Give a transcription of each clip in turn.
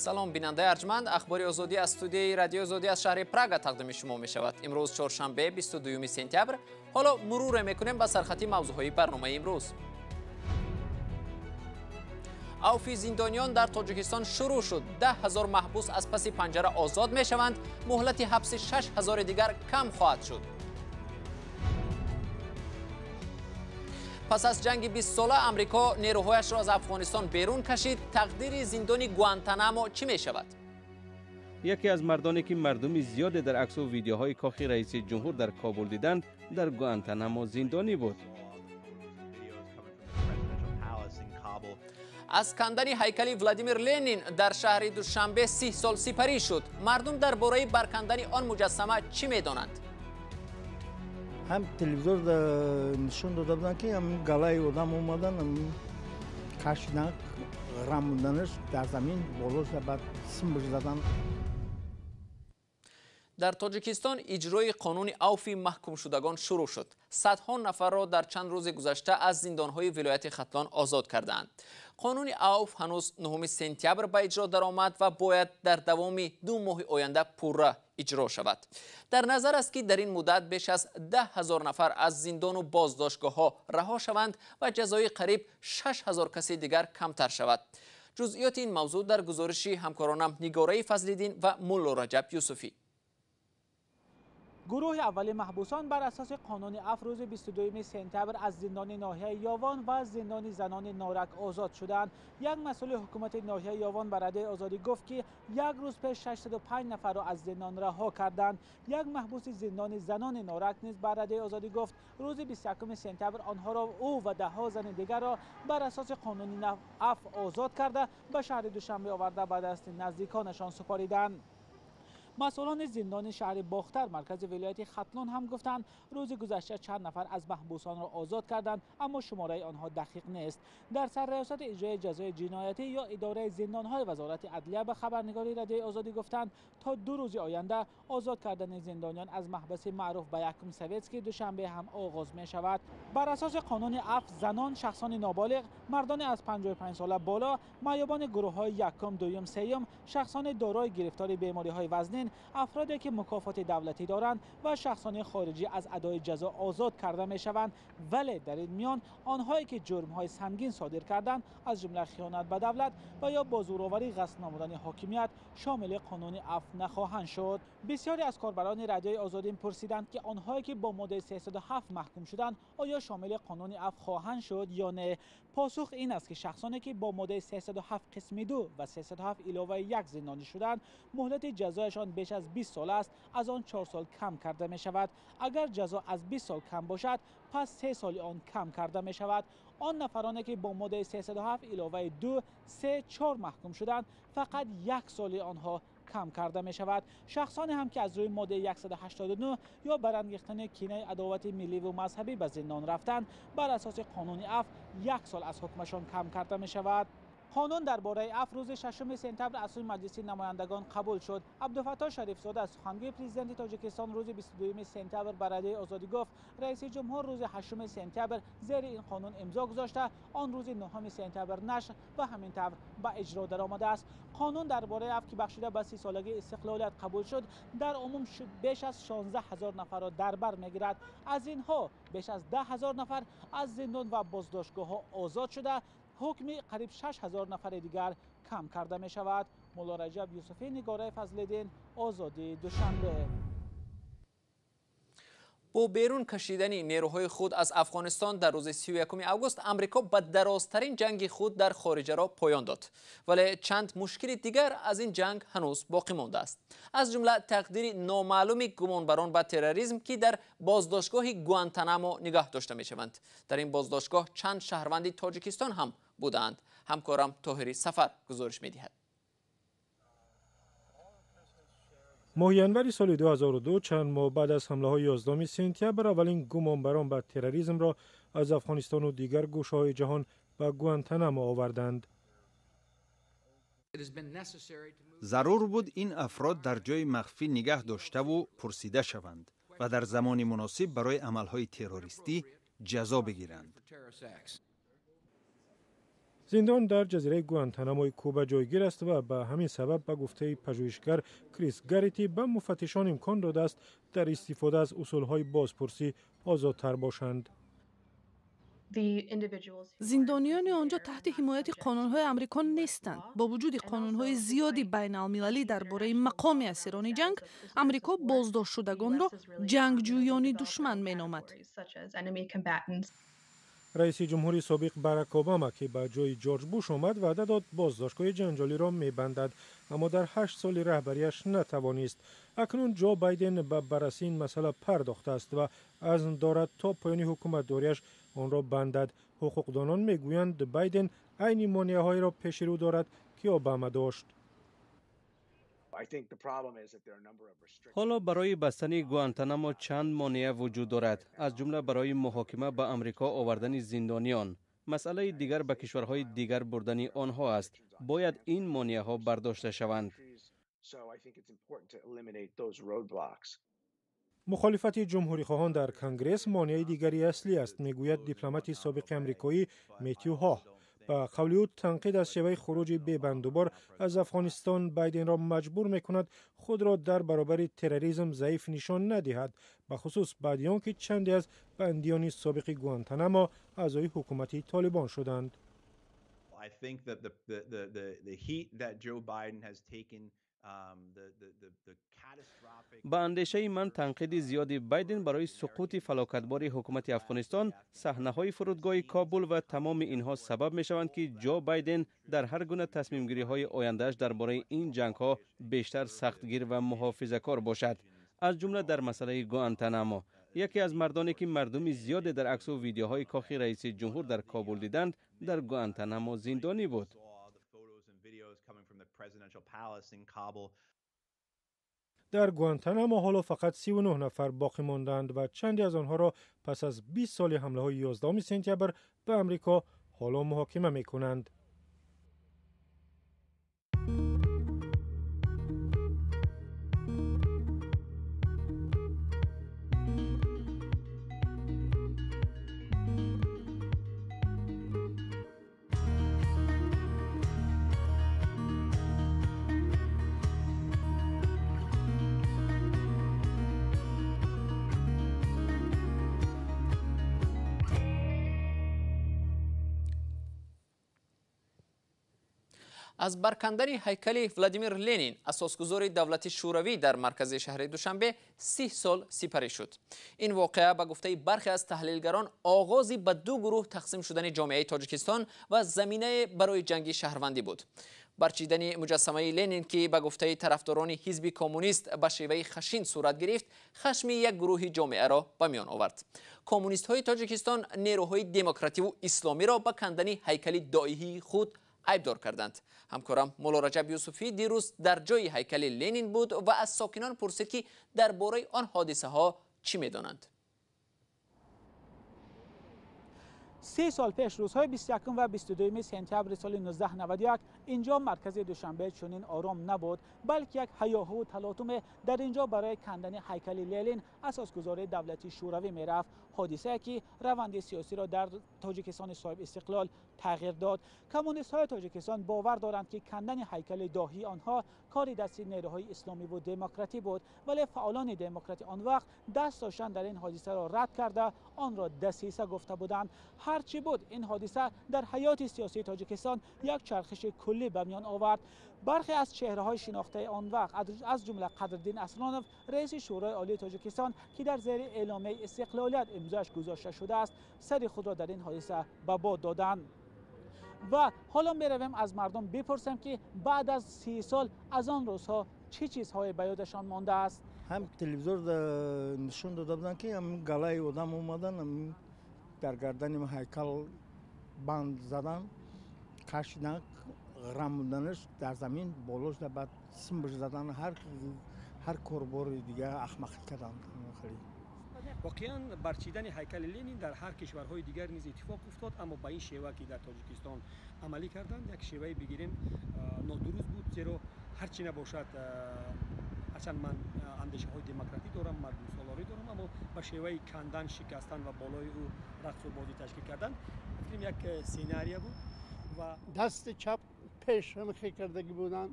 Салом, бинандаи арҷманд. Ахбори Озодӣ аз студияи Радиои Озодӣ аз шаҳри Прага тақдими шумо мешавад. Имрӯз чоршанбе, 22 сентябр. Ҳоло муруре мекунем ба сархати мавзӯъҳои барномаи имрӯз. Авфи зиндониён дар Тоҷикистон шурӯъ шуд. 10 000 маҳбус аз паси панҷара озод мешаванд. Муҳлати ҳабси 6000 дигар кам хоҳад шуд. Пас аз ҷанги 20-сола Амрико нерӯҳояшро аз Афғонистон берун кашид. Тақдири зиндони Гуантанамо чӣ мешавад? Яке аз мардоне ки мардуми зиёде дар аксу видеоҳои кохи раиси ҷумҳур дар Кобул диданд, дар Гуантанамо зиндонӣ буд. Аз кандани ҳайкали Владимир Ленин дар шаҳри Душанбе 30 сол сипарӣ шуд. Мардум дар бораи баркандани он муҷассама чӣ медонанд? Ҳам телевизор нишон дода буданд, ки ҳам галаи одам омадан, кашидан, рамонданаш дар замин боло, баъд симбаш задан. Дар Тоҷикистон иҷрои қонуни авфи маҳкумшудагон шурӯъ шуд. Садҳо нафарро дар чанд рӯзи гузашта аз зиндонҳои вилояти Хатлон озод кардаанд. Қонуни авф ҳанӯз 9 сентябр ба иҷро даромад ва бояд дар давоми 2 моҳи оянда пурра иҷро шавад. Дар назар аст, ки дар ин муддат беш аз 10 000 нафар аз зиндону боздоштгоҳҳо раҳо шаванд ва ҷазои қариб 6000 каси дигар камтар шавад. Ҷузъиёти ин мавзӯъ дар гузориши ҳамкоронам Нигораи Фазлиддин ва Мулло Раҷаб Юсуфӣ. Гурӯҳи аввали маҳбусон бар асоси қонуни афв рӯзи 22 сентябр аз зиндони ноҳияи Ёвон ва зиндони занони Норак озод шуданд. Як масъули ҳукумати ноҳияи Ёвон ба Радиои Озодӣ гуфт, ки як рӯз пеш 605 нафарро аз зиндон раҳо карданд. Як маҳбуси зиндони занони Норак низ ба Радиои Озодӣ гуфт, рӯзи 21 сентябр онҳоро, ӯ ва даҳҳо зани дигарро, бар асоси қонуни афв озод карда, ба шаҳри Душанбе оварда, ба дасти наздиконашон супориданд. Масъулони зиндони шаҳри Бохтар, маркази вилояти Хатлон, ҳам гуфтанд, рӯзи гузашта чанд нафар аз маҳбусонро озод карданд, аммо шумораи онҳо дақиқ нест. Дар сарриёсати иҷрои ҷазои ҷиноятӣ ё идораи зиндонҳои Вазорати адлия ба хабарнигори Радиои Озодӣ гуфтанд, то 2 рӯзи оянда озод кардани зиндониён аз маҳбаси маъруф ба якум советский Душанбе ҳам оғоз мешавад. Бар асоси қонуни афв занон, шахсони ноболиғ, мардони аз 55 сола боло, маъюбони гурӯҳҳои якум, дуюм, сеюм, шахсони дорои гирифтори бемориҳои вазнин, афроде ки мукофоти давлатӣ доранд ва шахсони хориҷӣ аз адои ҷазо озод карда мешаванд. Вале дар ин миён онҳое ки ҷурмҳои сангин содир карданд, аз ҷумла хиёнат ба давлат ва ё бо зӯроварӣ ғасб намудани ҳокимият, шомили қонуни афв нахоҳанд шуд. Бисёре аз корбарони Радиои Озодӣ пурсиданд, ки онҳое ки бо моддаи 307 маҳкум шуданд, оё шомили қонуни афв хоҳанд шуд ё не. Посух ин аст, ки шахсоне ки бо моддаи 307 қисми 2 ва 307 иловаи 1 зиндонӣ шуданд, муҳлати ҷазояшон беш аз 20 сол аст, аз он 4 сол кам карда мешавад. Агар ҷазо аз 20 сол кам бошад, пас 3 соли он кам карда мешавад. Он нафароне ки бо моддаи 307 иловаи 2, 3, 4 маҳкум шуданд, фақат 1 соли онҳо кам карда мешавад. Шахсоне ҳам ки аз рӯи моддаи 189 ё барангехтани кинаи адовати милливу мазҳабӣ ба зиндон рафтанд, бар асоси қонуни афв 1 сол аз ҳукмашон кам карда мешавад. Қонун дар бораи афв рӯзи 6 сентябр аз сӯи Маҷлиси намояндагон қабул шуд. Абдуфаттоҳ Шарифзода, сухангӯи президенти Тоҷикистон, рӯзи 22 сентябр ба Радиои Озодӣ гуфт, раиси ҷумҳур рӯзи 8 сентябр зери ин қонун имзо гузошта, он рӯзи 9 сентябр нашр ва ҳамин тавр ба иҷро даромадааст. Қонун дар бораи афв, ки бахшида ба 30-солагии истиқлолият қабул шуд, дар умум беш аз 16 000 нафарро дар бар мегирад. Аз инҳо беш аз 10 000 нафар аз зиндон ва боздоштгоҳҳо озод шуда, ҳукми қариб 6000 нафари дигар кам карда мешавад. Мулло Раҷаб Юсуфӣ, Нигораи Фазлиддин, Озодӣ, Душанбе. Бо берун кашидани нерӯҳои худ аз Афғонистон дар рӯзи 31 август Амрико ба дарозтарин ҷанги худ дар хориҷаро поён дод. Вале чанд мушкили дигар аз ин ҷанг ҳанӯз боқӣ мондааст. Аз ҷумла тақдири номаълуми гумонбарон ба терроризм, ки дар боздоштгоҳи Гуантанамо нигаҳ дошта мешаванд. Дар ин боздоштгоҳ чанд шаҳрванди Тоҷикистон ҳам будаанд. Ҳамкорам Тоҳири Сафар гузориш медиҳад. Моҳи январи соли 2002, чанд моҳ баъд аз ҳамлаҳои 11 сентябр, аввалин гумонбарон ба терроризмро аз Афғонистону дигар гӯшаҳои ҷаҳон ба Гуантанамо оварданд. Зарур буд ин афрод дар ҷои махфӣ нигаҳ доштаву пурсида шаванд ва дар замони муносиб барои амалҳои террористӣ ҷазо бигиранд. Зиндон дар ҷазираи Гуантанамои Куба ҷойгир аст ва ба ҳамин сабаб, ба гуфтаи пажӯҳишгар Крис Гаррити, ба муфаттишон имкон додааст дар истифода аз усулҳои бозпурсӣ озодтар бошанд. Зиндониёни он ҷо таҳти ҳимояти қонунҳои Амрико нестанд. Бо вуҷуди қонунҳои зиёди байналмилалӣ дар бораи мақоми асирони ҷанг, Амрико боздоштшудагонро ҷангҷӯёни душман меномад. Раиси ҷумҳури собиқ Барак Обама, ки ба ҷои Ҷорҷ Буш омад, ваъда дод боздоштгоҳи ҷанҷолиро мебандад, аммо дар 8 соли раҳбарияш натавонист. Акнун Ҷо Байден ба баррасии ин масъала пардохтааст ва азм дорад то поёни ҳукуматдориаш онро бандад. Ҳуқуқдонон мегӯянд, Байден айни монеаҳоеро пеши рӯ дорад, ки Обама дошт. Ҳоло барои бастани Гуантанамо чанд монеа вуҷуд дорад, аз ҷумла барои муҳокима ба Амрико овардани зиндониён. Масъалаи дигар ба кишварҳои дигар бурдани онҳо аст. Бояд ин монеаҳо бардошта шаванд. Мухолифати ҷумҳурихоҳон дар Конгресс монеаи дигари аслӣ аст, мегӯяд дипломати собиқи амрикоӣ Метью Ҳоҳ. Ба қавли ӯ, танқид аз шеваи хуруҷи бебандубор аз Афғонистон Байденро маҷбур мекунад худро дар баробари терроризм заиф нишон надиҳад, бахусус баъди он ки чанде аз бандиёни собиқи Гуантанамо аъзои ҳукумати Толибон шуданд. Ба андешаи ман, танқиди зиёди Байден барои суқути фалокатбори ҳукумати Афғонистон, саҳнаҳои фурудгоҳи Кобул ва тамоми инҳо сабаб мешаванд, ки Ҷо Байден дар ҳар гуна тасмимгириҳои ояндааш дар бораи ин ҷангҳо бештар сахтгир ва муҳофизакор бошад, аз ҷумла дар масъалаи Гуантанамо. Яке аз мардоне ки мардуми зиёде дар аксу видеоҳои кохи раиси ҷумҳур дар Кобул диданд, дар Гуантанамо зиндонӣ буд. Дар Гуантанамо ҳоло фақат 39 нафар боқӣ мондаанд ва чанде аз онҳоро пас аз 20 соли ҳамлаҳои 11 сентябр ба Амрико ҳоло муҳокима мекунанд. Аз баркандани ҳайкали Владимир Ленин, асосгузори давлати Шӯравӣ, дар маркази шаҳри Душанбе 30 сол сипарӣ шуд. Ин воқеа, ба гуфтаи бархе аз таҳлилгарон, оғози ба ду гурӯҳ тақсим шудани ҷомеаи Тоҷикистон ва заминае барои ҷанги шаҳрвандӣ буд. Барчидани муҷассамаи Ленин, ки ба гуфтаи тарафдорони ҳизби коммунист ба шеваи хашин сурат гирифт, хашми як гурӯҳи ҷомеаро ба миён овард. Коммунистҳои Тоҷикистон нерӯҳои демокративу исломиро ба кандани ҳайкали доиҳии худ айбдор карданд. Ҳамкорам Мулло Раҷаб Юсуфӣ дирӯз дар ҷои ҳайкали Ленин буд ва аз сокинон пурсид, ки дар бораи он ҳодисаҳо чӣ медонанд. 30 сол пеш, рӯзҳои 21 ва 22 сентябри соли 1991, инҷо маркази Душанбе чунин ором набуд, балки як ҳаёҳуву талотуме дар инҷо барои кандани ҳайкали Ленин, асосгузори давлати Шӯравӣ, мерафт. Ҳодисае ки раванди сиёсиро дар Тоҷикистони соҳиб истиқлол тағйир дод. Коммунистҳои Тоҷикистон бовар доранд, ки кандани ҳайкали доҳии онҳо кори дасти нерӯҳои исломиву демократӣ буд, вале фаъолони демократӣ он вақт даст доштан дар ин ҳодисаро рад карда, онро дасиса гуфта буданд. Ҳарчи буд, ин ҳодиса дар ҳаёти сиёсии Тоҷикистон як чархиши куллӣ ба миён овард. Бархе аз чеҳраҳои шинохтаи он вақт, аз ҷумла Қадриддин Аслонов, раиси Шӯрои Олии Тоҷикистон, ки дар зери эъломияи истиқлолият имзояш гузошта шудааст, сари худро дар ин ҳодиса ба бод доданд. Ва ҳоло меравем аз мардум бипурсем, ки баъд аз 30 сол аз он рӯзҳо чӣ чизҳое ба ёдашон мондааст. Ҳам телевизор нишон дода буданд, ки галаи одам омадан, дар гардани ҳайкал банд задан, кашидан, рамонданаш дар замин боло шуда, баъд симбаш задан, ҳар корбори дига ахмақӣ карданд. Воқеан, барчидани ҳайкали Ленин дар ҳар кишварҳои дигар низ иттифоқ уфтод, аммо ба ин шева, ки дар Тоҷикистон амалӣ карданд, як шеваи бигирем нодуруст буд, зеро ҳарчи набошад, ҳарчанд ман андешаҳои демократӣ дорам, мардумсолорӣ дорам, аммо ба шеваи кандан, шикастан ва болои ӯ рақсу бозӣ ташкил кардан, фикрам, як сценария буд. Ва дасти чап пеш ҳамхе кардагӣ буданд,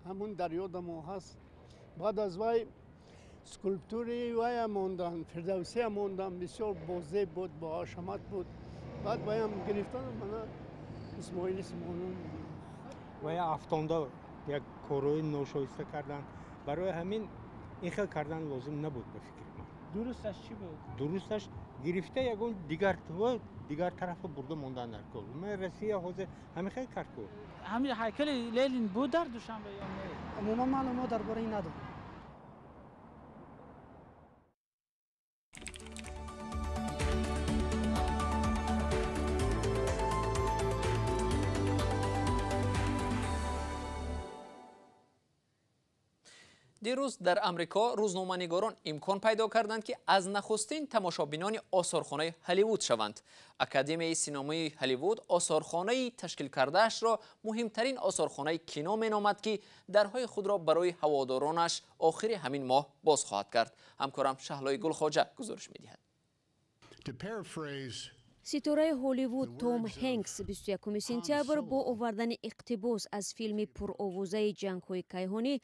ҳамун дар ёдамо ҳаст. Баъд аз вай скульптури вая мондан, Фирдавсия мондан, бисёр бозеб буд, боҳашамат буд. Баъд ваям гирифтан, мана Исмоили Сомонӣ. Вая афтонда як корҳои ношоиста кардан. Барои ҳамин ин хел кардан лозим набуд ба фикри ман. Дурусташ чӣ буд? Дурусташ гирифта ягон дигар тарафа бурда мондан дар кор. Ман Россия ҳозир ҳамин хел кард ку. Ҳамин ҳайкали Ленин буд дар Душанбе ё не? Умуман маълумот дар бораи ин надорам. Дирӯз дар Амрико рӯзноманигорон имкон пайдо карданд, ки аз нахустин тамошобинони осорхонаи Ҳолливуд шаванд. Академияи синамои Ҳолливуд осорхонаи ташкил кардаашро муҳимтарин осорхонаи кино меномад, ки дарҳои худро барои ҳаводоронаш охири ҳамин моҳ боз хоҳад кард. Ҳамкорам Шаҳлои Гулхоҷа гузориш медиҳад. Ситораи Ҳолливуд Том Ҳенкс 21 сентябр бо овардани иқтибос аз филми пуровозаи ҷангҳои кайҳонӣ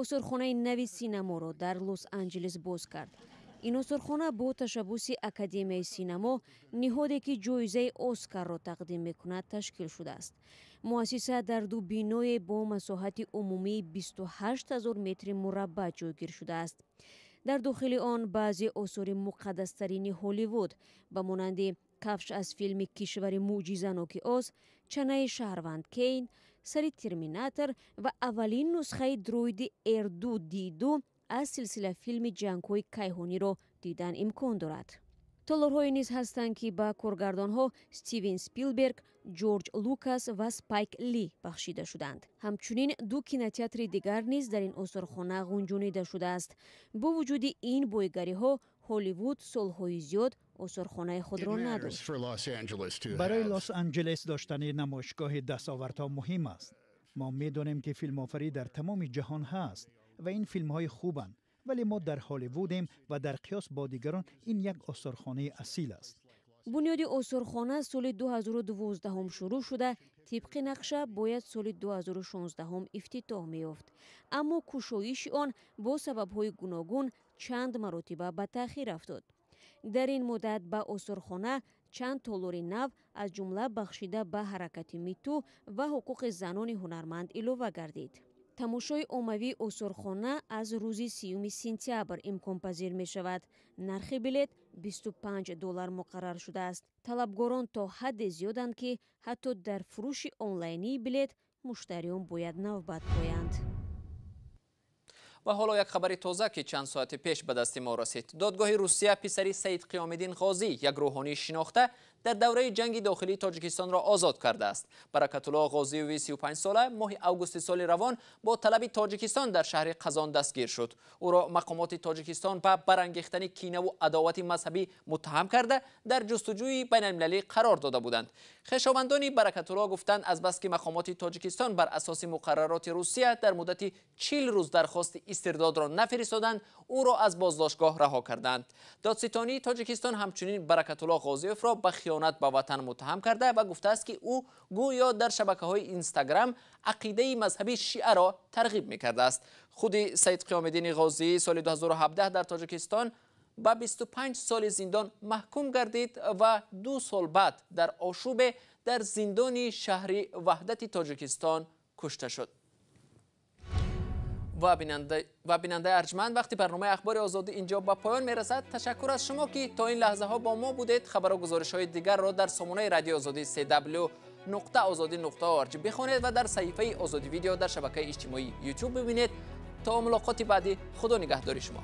осорхонаи нави синаморо дар Лос-Анҷелес боз кард. Ин осорхона бо ташаббуси Академияи синамо, ниҳоде ки ҷоизаи Оскарро тақдим мекунад, ташкил шудааст. Муассиса дар ду биное бо масоҳати умумии 28 ҳазор метри мураббаъ ҷойгир шудааст. Дар дохили он баъзе осори муқаддастарини Ҳолливуд ба монанди кафш аз филми Кишвари мӯъҷизаноки Оз, чанаи шаҳрванд Кейн, сари Терминатор ва аввалин нусхаи дроиди R2-D2 аз силсила филми ҷангҳои кайҳониро дидан имкон дорад. Толорҳое низ ҳастанд, ки ба коргардонҳо Стивен Спилберг, Ҷорҷ Лукас ва Спайк Ли бахшида шуданд. Ҳамчунин ду кинотеатри дигар низ дар ин осорхона ғунҷонида шудааст. Бо вуҷуди ин бойгариҳо, Ҳолливуд солҳои зиёд осорхонаи худро надошт. Барои Лос-Анҷелес доштани намоишгоҳи дастовардҳо муҳим аст. Мо медонем, ки филмофарӣ дар тамоми ҷаҳон ҳаст ва ин филмҳои хубанд, вале мо дар Ҳолливудем ва дар қиёс бо дигарон ин як осорхонаи асил аст. Бунёди осорхона соли 2012 шурӯъ шуда, тибқи нақша бояд соли 2016 ифтитоҳ меёфт. Аммо кушоиши он бо сабабҳои гуногун чанд маротиба ба таъхир афтод. Дар ин муддат ба осорхона чанд толори нав, аз ҷумла бахшида ба ҳаракати Миту ва ҳуқуқи занони ҳунарманд, илова гардид. Тамошои оммавии осорхона аз рӯзи 30 сентябр имконпазир мешавад. Нархи билет $25 муқаррар шудааст. Талабгорон то ҳадде зиёданд, ки ҳатто дар фурӯши онлайнии билет муштариён бояд навбат поянд. Ва ҳоло як хабари тоза, ки чанд соати пеш ба дасти мо расид. Додгоҳи Русия писари Саид Қиёмиддин Ғозӣ, як рӯҳонии шинохта, дар давраи ҷанги дохилии Тоҷикистонро озод кардааст. Баракатулло Ғозиеви 35 сола моҳи августи соли равон бо талаби Тоҷикистон дар шаҳри Қазон дастгир шуд. Ӯро мақомоти Тоҷикистон ба барангехтани кинаву адовати мазҳабӣ муттаҳам карда, дар ҷустуҷӯи байналмилалӣ қарор дода буданд. Хешовандони Баракатулло гуфтанд, азбаски мақомоти Тоҷикистон бар асоси муқаррароти Русия дар муддати 40 рӯз дархости истирдодро нафиристоданд, ӯро аз боздоштгоҳ раҳо карданд. Додситонии Тоҷикистон ҳамчунин Баракатулло Ғозиевро ба хиёнат ба ватан муттаҳам карда ва гуфтааст, ки ӯ гӯё дар шабакаҳои Инстаграм ақидаи мазҳаби шиаро тарғиб мекардааст. Худи Саид Қиёмиддини Ғозӣ соли 2017 дар Тоҷикистон ба 25 соли зиндон маҳкум гардид ва 2 сол баъд дар ошӯбе дар зиндони шаҳри Ваҳдати Тоҷикистон кушта шуд. Ва бинандаи арҷманд, вақти барномаи Ахбори Озодӣ инҷо ба поён мерасад. Ташаккур аз шумо, ки то ин лаҳзаҳо бо мо будед. Хабару гузоришҳои дигарро дар сомонаи Радиои Озодӣ cw.ozodi.org бихонед ва дар саҳифаи Озодӣ Видео дар шабакаи иҷтимоии Ютуб бибинед. То мулоқоти баъдӣ, Худо нигаҳдори шумо.